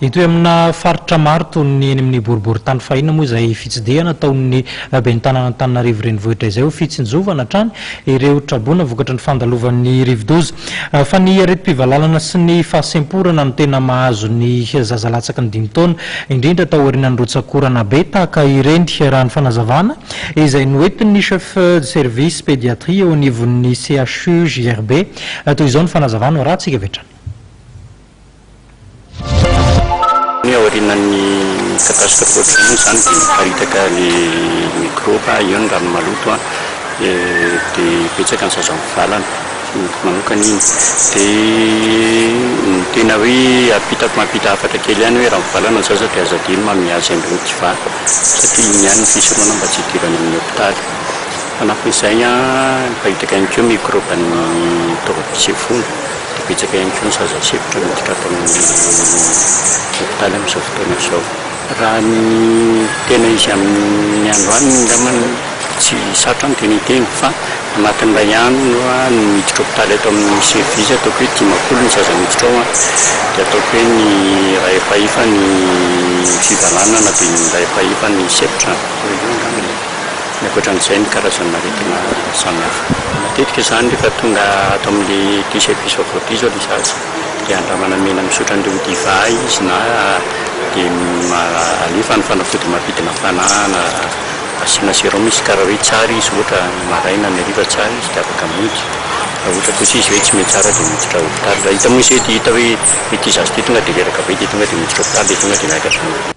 Hitohy amina faritra maro toy ny eny amin'ny boriborintany fahiny moa izay fitsidihana ataon'ny ben'ny tanàn'Antananarivo renivohitra izay ho fitsinjovana hatrany ireo traboina vokatry ny fandalovan'ny rivodoza. Fa ny aretim-pivalanana sy ny fahasemporana no tena mahazo ny zaza latsaky ny dimy taona, indrindra taorian'ny rotsak'orana be tahaka ireny, raha ny fanazavana izay noentin'ny chef de service pédiatrie eo anivon'ny CHU-JRB. Toy izao ny fanazavana ho arahantsika avy hatrany. Ny aorianan'ny catastrophe ohatran'iny izany dia miparitaka le mikrôba, eo ny rano maloto an, dia betsaka ny zaza mivalana, manokana iny. Dia ny tena hoe ampitako mampita hafatra kely ihany hoe raha mivalana ny zaza dia aza adino manome azy an'ireo kivà satria iny ihany no fisorohana mba tsy hidirany amin'ny hôpitaly. Fanampin'izay an, miparitaka ihany koa mikrôban'ny taovam-pisefoana. Dia betsaka ihany koa ny zaza sempotra miditra ato amin'ny hopitaly amin'izao fotoana izao. Raha ny tena izy amin'ny androany angambany tsy sarotra ny tena hiteny fa anatin'ny iray andro ny miditra hopitaly ato amin'ny service ataoko hoe 50 ny zaza miditra ao dia ataoko hoe ny iray ampahefany fivalanana dia ny iray ampahefany sempotra eo eo angambany e. Ny ankoatran'izay ny karazana aretina samihafa. Matetika izany rehefa tonga ato amin'ilay ity service vaovao ity izao ilay zaza dia andramana omena misotra an'ilay Odiva izy na dia alefa ny fanafody mampidina hafanana, asiana sérum izy ka raha hoe tsara izy ohatra ny maraina ny hariva tsara izy dia afaka mody. Raha ohatra kosa izy hoe tsy mety tsara dia miditra hopitaly. Raha hita moa izy hoe hita hoe ity zaza ity tonga dia reraka be dia tonga dia miditra hopitaly dia tonga dia miakatra.